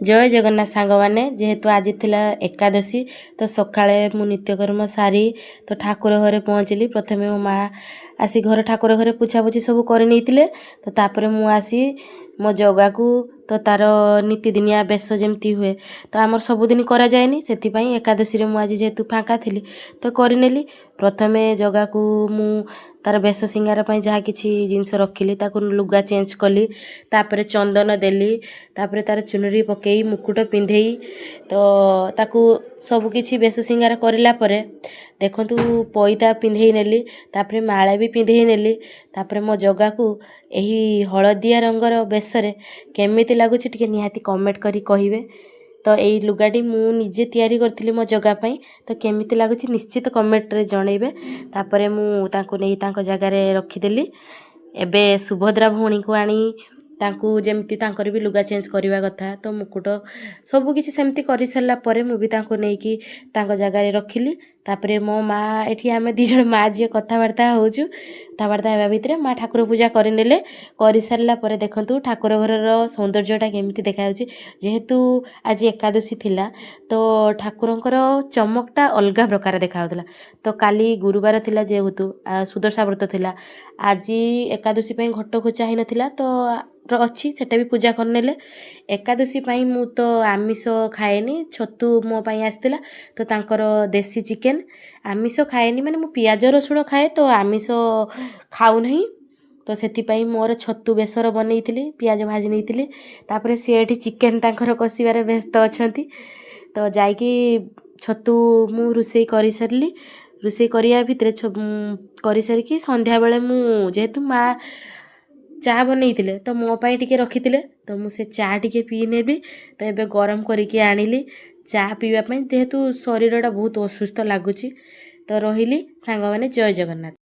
ଜୟ ଜଗନ୍ନାଥ ସାଙ୍ଗମାନେ। ଯେହେତୁ ଆଜି ଥିଲା ଏକାଦଶୀ, ତ ସକାଳେ ମୁଁ ନିତ୍ୟକର୍ମ ସାରି ତ ଠାକୁର ଘରେ ପହଞ୍ଚିଲି। ପ୍ରଥମେ ମୋ ମା ଆସି ଘର ଠାକୁର ଘରେ ପୋଛାପୋଛି ସବୁ କରିନେଇଥିଲେ। ତ ତାପରେ ମୁଁ ଆସି ମୋ ଜଗାକୁ ତ ତାର ନିତିଦିନିଆ ବେଶ ଯେମିତି ହୁଏ, ତ ଆମର ସବୁଦିନ କରାଯାଏନି, ସେଥିପାଇଁ ଏକାଦଶୀରେ ମୁଁ ଆଜି ଯେହେତୁ ଫାଙ୍କା ଥିଲି ତ କରିନେଲି। ପ୍ରଥମେ ଜଗାକୁ ମୁଁ ତାର ବେଶ ସିଙ୍ଗାର ପାଇଁ ଯାହା କିଛି ଜିନିଷ ରଖିଲି, ତାକୁ ଲୁଗା ଚେଞ୍ଜ କଲି, ତାପରେ ଚନ୍ଦନ ଦେଲି, ତାପରେ ତାର ଚୁନରି ପକେଇ ମୁକୁଟ ପିନ୍ଧେଇ ତ ତାକୁ ସବୁକିଛି ବେଶ ସିଙ୍ଗାର କରିଲା ପରେ ଦେଖନ୍ତୁ, ପଇତା ପିନ୍ଧେଇ ନେଲି, ତାପରେ ମାଳା ବି ପିନ୍ଧେଇ ନେଲି। ତାପରେ ମୋ ଜଗାକୁ ଏହି ହଳଦିଆ ରଙ୍ଗର ବେଶରେ କେମିତି ଲାଗୁଛି, ଟିକେ ନିହାତି କମେଣ୍ଟ କରି କହିବେ। ତ ଏଇ ଲୁଗାଟି ମୁଁ ନିଜେ ତିଆରି କରିଥିଲି ମୋ ଜଗା ପାଇଁ। ତ କେମିତି ଲାଗୁଛି, ନିଶ୍ଚିତ କମେଣ୍ଟରେ ଜଣେଇବେ। ତାପରେ ମୁଁ ତାଙ୍କୁ ନେଇ ତାଙ୍କ ଜାଗାରେ ରଖିଦେଲି। ଏବେ ସୁଭଦ୍ରା ଭଉଣୀକୁ ଆଣି ତାଙ୍କୁ ଯେମିତି ତାଙ୍କର ବି ଲୁଗା ଚେଞ୍ଜ କରିବା କଥା, ତ ମୁକୁଟ ସବୁ କିଛି ସେମିତି କରିସାରିଲା ପରେ ମୁଁ ବି ତାଙ୍କୁ ନେଇକି ତାଙ୍କ ଜାଗାରେ ରଖିଲି। ତାପରେ ମୋ ମା ଏଠି, ଆମେ ଦୁଇ ଜଣ ମା ଝିଅ କଥାବାର୍ତ୍ତା ହେଉଛୁ। କଥାବାର୍ତ୍ତା ହେବା ଭିତରେ ମା ଠାକୁର ପୂଜା କରିନେଲେ। କରିସାରିଲା ପରେ ଦେଖନ୍ତୁ, ଠାକୁର ଘରର ସୌନ୍ଦର୍ଯ୍ୟଟା କେମିତି ଦେଖାଯାଉଛି। ଯେହେତୁ ଆଜି ଏକାଦଶୀ ଥିଲା, ତ ଠାକୁରଙ୍କର ଚମକଟା ଅଲଗା ପ୍ରକାର ଦେଖାଯାଉଥିଲା। ତ କାଲି ଗୁରୁବାର ଥିଲା, ଯେହେତୁ ସୁଦଶା ବ୍ରତ ଥିଲା, ଆଜି ଏକାଦଶୀ ପାଇଁ ଘଟ ଘୋଚା ହେଇନଥିଲା, ତ ଅଛି ସେଟା ବି ପୂଜା କରିନେଲେ। ଏକାଦଶୀ ପାଇଁ ମୁଁ ତ ଆମିଷ ଖାଏନି, ଛତୁ ମୋ ପାଇଁ ଆସିଥିଲା, ତ ତାଙ୍କର ଦେଶୀ ଚିକେନ୍। ଆମିଷ ଖାଏନି ମାନେ ମୁଁ ପିଆଜ ରସୁଣ ଖାଏ, ତ ଆମିଷ ଖାଉନାହିଁ। ତ ସେଥିପାଇଁ ମୋର ଛତୁ ବେସର ବନେଇଥିଲି, ପିଆଜ ଭାଜି ନେଇଥିଲି। ତାପରେ ସିଏ ଏଠି ଚିକେନ୍ ତାଙ୍କର କଷିବାରେ ବ୍ୟସ୍ତ ଅଛନ୍ତି। ତ ଯାଇକି ଛତୁ ମୁଁ ରୋଷେଇ କରିସାରିଲି। ରୋଷେଇ କରିବା ଭିତରେ କରିସାରିକି ସନ୍ଧ୍ୟାବେଳେ ମୁଁ ଯେହେତୁ ମା ଚା ବନେଇଥିଲେ, ତ ମୋ ପାଇଁ ଟିକେ ରଖିଥିଲେ, ତ ମୁଁ ସେ ଚା ଟିକେ ପିଇ ନେବି। ତ ଏବେ ଗରମ କରିକି ଆଣିଲି ଚା ପିଇବା ପାଇଁ, ଯେହେତୁ ଶରୀରଟା ବହୁତ ଅସୁସ୍ଥ ଲାଗୁଛି। ତ ରହିଲି ସାଙ୍ଗମାନେ, ଜୟ ଜଗନ୍ନାଥ।